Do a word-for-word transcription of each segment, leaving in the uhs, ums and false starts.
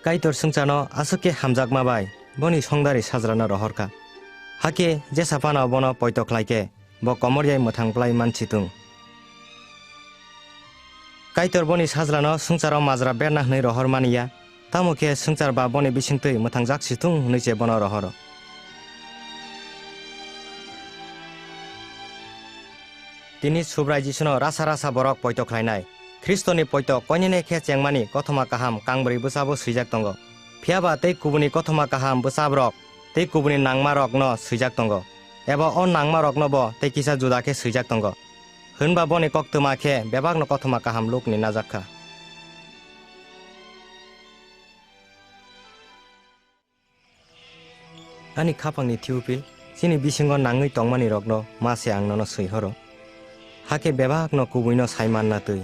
Kaitor swngcharno aswk khe hamjakma bai boni songdari sajlano rohor kha. Hakhe jesa phano bono poito khlai khe, bo komor yai mwthang plai man si thung. Kaitor boni sajlano swngcharo majra berna hwnwi rohor mani ya, tamo khe swngchar ba boni bisingtwi mwthangjak si thung hwnwi se bono rohoro. Tini Subrai Jisuno rasa rasa borok poito khlainai. Khristoni poito koinene khe chengmani kothoma kaham kangbrwi bwsabo swijak tongo. Phiya ba tei kubuni kothoma kaham bwsabrok tei kubuni nangmarokno swijak tongo, eba o nangmarokno bo tei kisa juda khe swijak tongo. Hwnba boni koktwma khe bebakno kothoma kaham Lukni najak kha. Ani khapangni Theophil, chini bisingo nangwi tongmani rokno ma se ang nono swi horo. Hakhe bebakno kubuino sai manna twi.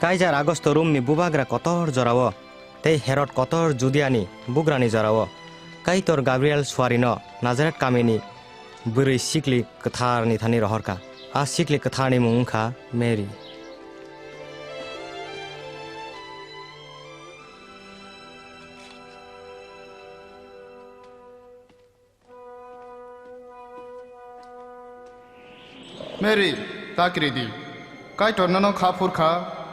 Kaijar Augusto Romni bubagra kotor jorao tei Herod kotor Judiani bugrani jorao Kaitor Gabriel suarino Nazaret kamini bwrwi sikli kwtharni thani rohorkha. A sikli kwtharni mung wngkha Mary. Mary, ta kiri di. Kaitor nono kha phur kha,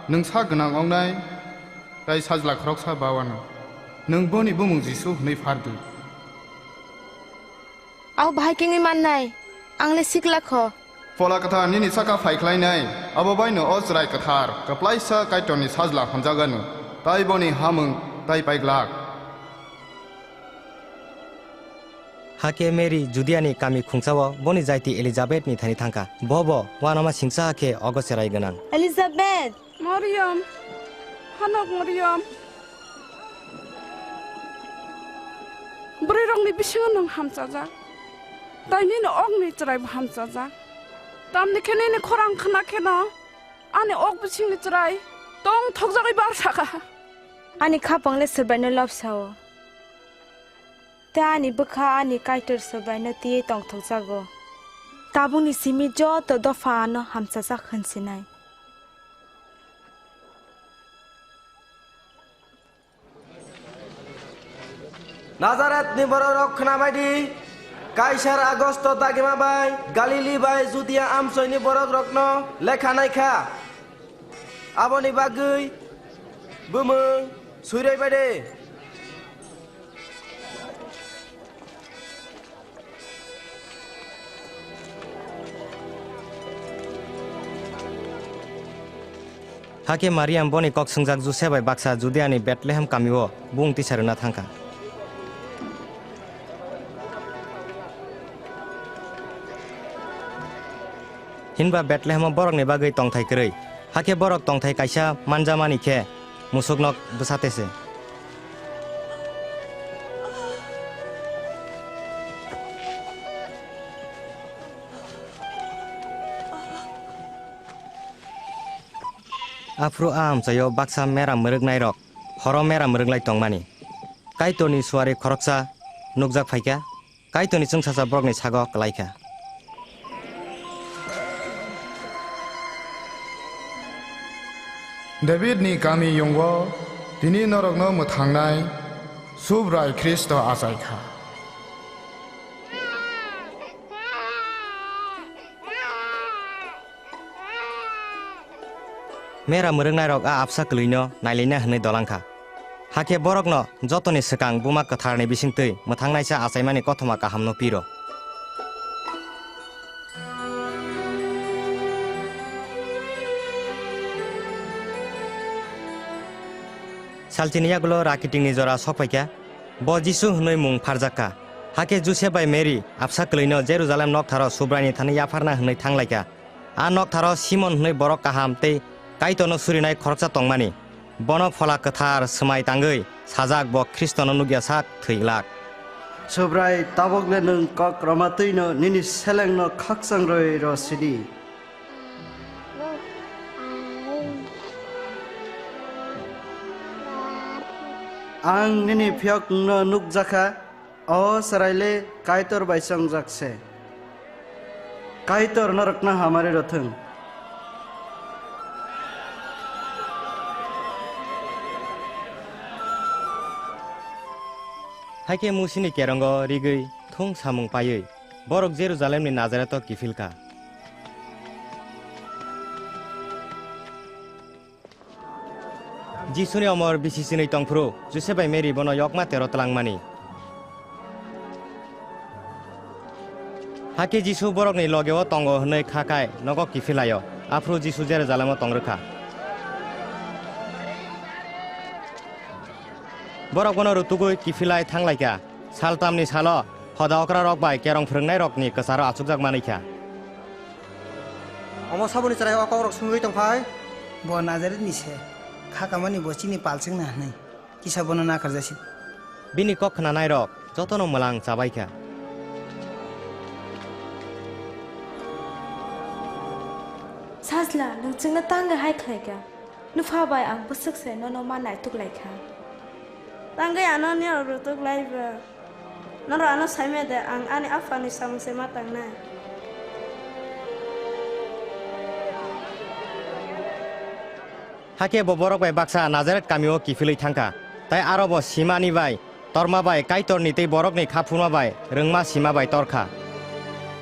nwng sak gwnang wngnai, tei sajla khoroksa ba wano. Nwng boni bumung Jisu hwnwi phar di. Abo bahai kengwi mannai, ang le sikla kho. Phola Kwthar nini saka phai khlainai, abo baino o chwrai kwthar, kwplaisa Kaitorni sajla hwnjagano, tai boni hamung tai paiglak. Hakhe Mary Judiani kami khungsao boni jaiti Elizabethni thani thangkha. Bobo uanama singcha khe ogo cherai gwnang. Elizabeth! Mariam, hanok Mariam. Bwrwirokni bisingo nwng hamchajak. Tai nini okni chwraibo hamchajak. Tamni khe nini khorang khna kheno ani ok bisingni chwrai tong thokjagwi bar sakha. Ani khapang le Subraino lobsao. Tei ani bwkha ani Kaitor Subraino twiwi tongthokjago. Tabukni simi joto dopha ano hamchajak hwnsinai. Nazaretni borokrok khnabai di, Kaisar Augusto dagima bai Galili bai Judia amchoini borokrokno lekha naikha. Aboni bagwi bumung suiraibai de. Hakhe Mariam boni kok swngjak Josep bai baksa Judiani Bethlehem kamio bung tisa rwna thangkha. Hinba Bethlehemo borokni bagwi tongthai kwrwi, hakhe borok tongthai kaisa manjamani khe musuknok bwsa tese. Aphuru a amchaio baksa mera mwrwknairok horo mera mwrwklai tongmani. Kaitorni suari khoroksa nukjak phaikha. Kaitorni chwngsacha borokni sago kwlaikha. Davidni kami yungo tini norokno mwthangnai Subrai Khristo achaikha. Mera mwrwknairok a apsa kwlwino nailaina hwnwi dolangkha. Hakhe borokno jotoni swkang Buma Kwtharni bisingtwi mwthangnaisa achaimani kothoma kahamno piro. Salchini yagulo rakitingni jora sokphaikha, bo Jisu hwnwi mung pharjakha. Hakhe Josep bai Mary apsa kwlwino Jerusalem noktharo Subraini thani yapharna hwnwi thanglaikha. A noktharo Simon hwnwi borok kaham tei Kaitorno surinai khoroksa tongmani. Bono Phola Kwthar swmai tangwi sajak bo Khristono nukya sak thwi glak. Subrai, tabukle nwng kok rwma twino nini selengno khakchang rwi rw sidi. Ang nini phiyok nwngno nukjakha, o chwraile Kaitor bai chongjak se. Kaitor norokno hamari rwthwng. Hakhe Musini kerongo rigwi thung samung paiwi borok Jerusalemni Nazareto kiphil kha. Jisuni omor bisi sinwi tongphuru Josep bai Mary bono yokma tero twlangmani. Hakhe Jisu borokni logeo tongo hwnwi kha khai nogo kiphilai-o. Aphuru Jisu Jerusalemo tong rwkha. Borok bono rutugwi kiphilai thanglaikha. Saltamni salo hoda okrarok bai kerong phwrwngnairokni kwcharo achukjak manwi kha. Omo saboni chwrai o kokrok swngwi tongphai? Bo Nazaretni se, kha kamani bo chini palchwkna hwnwi kisa bono nakarjasi. Bini kok khnanairok jotono mwlang chabaikha. Sajla, nwng chwngno tangwi hai khlaikha? Nupha bai ang bwswk se nono ma naituk lai kha. Tangwi ano nirok rutuk lai ba? Norok ano saimaya de, ang ani aphani samung se ma tangnai. Hakhe bo borok bai baksa Nazaret kamio kiphilwi thangkha, tai aro bo simani bai, torma bai, Kaitorni tei borokni kha phurma bai rwngma sima bai torkha.